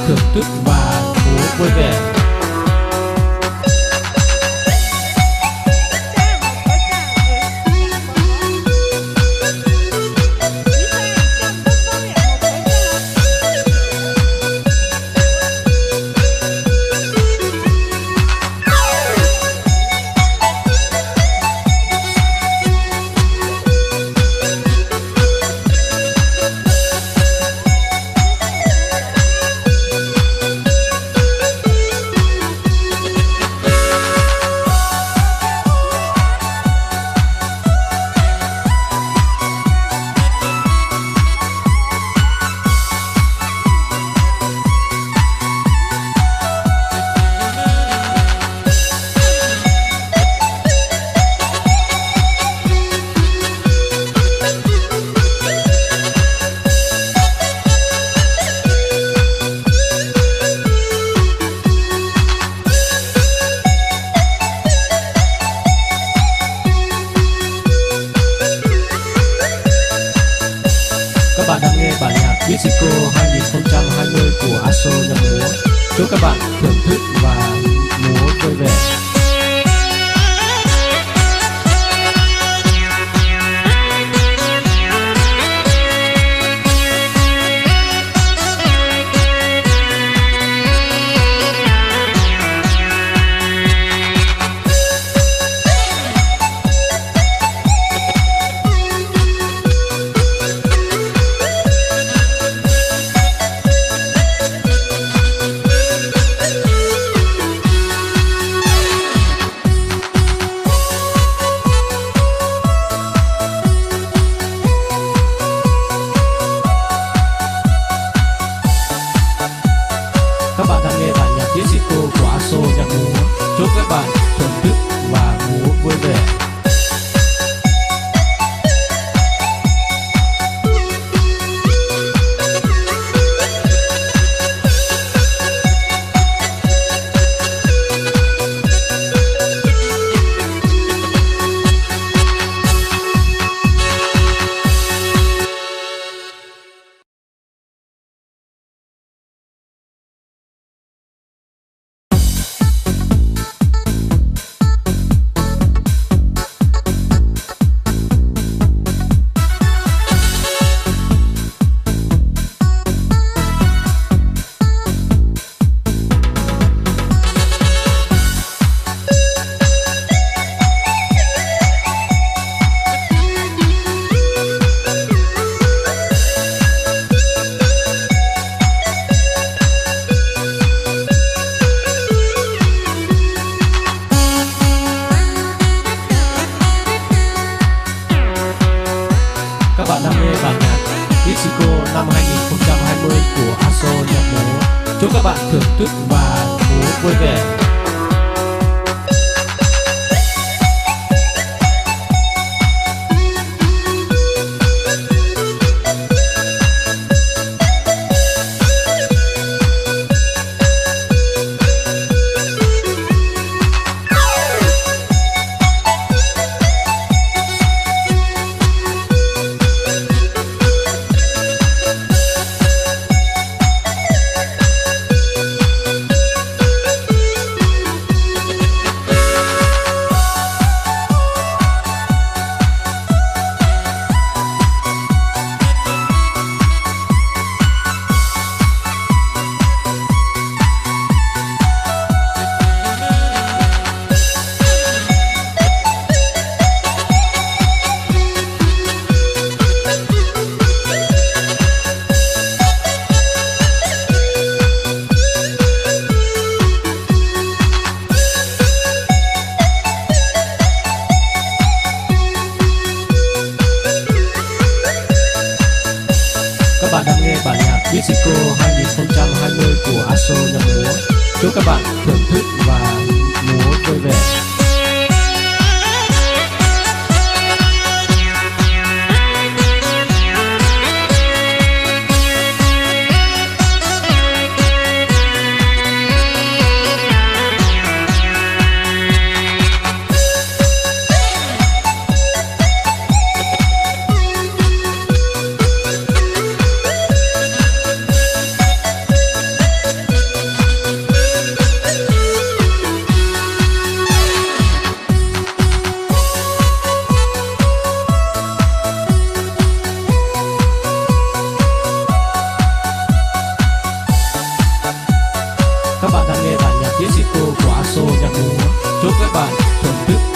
thưởng thức và múa vui vẻ. Các bạn đang nghe bản nhạc Mexico hai nghìn không trăm hai mươi của Aso nhạc múa. Chúc các bạn thưởng thức và múa vui vẻ. Các bạn đang nghe bản nhạc Mexico của Aso nhạc múa. Chúc các bạn thưởng thức và múa vui vẻ. Các bạn đang nghe bản nhạc Mexico năm hai nghìn không trăm hai mươi của Aso nhạc múa. Chúc các bạn thưởng thức và múa vui vẻ. Các bạn đang nghe bản nhạc Mexico hai nghìn không trăm hai mươi của Aso nhạc múa. Chúc các bạn thưởng thức và múa vui vẻ. Các bạn thưởng thức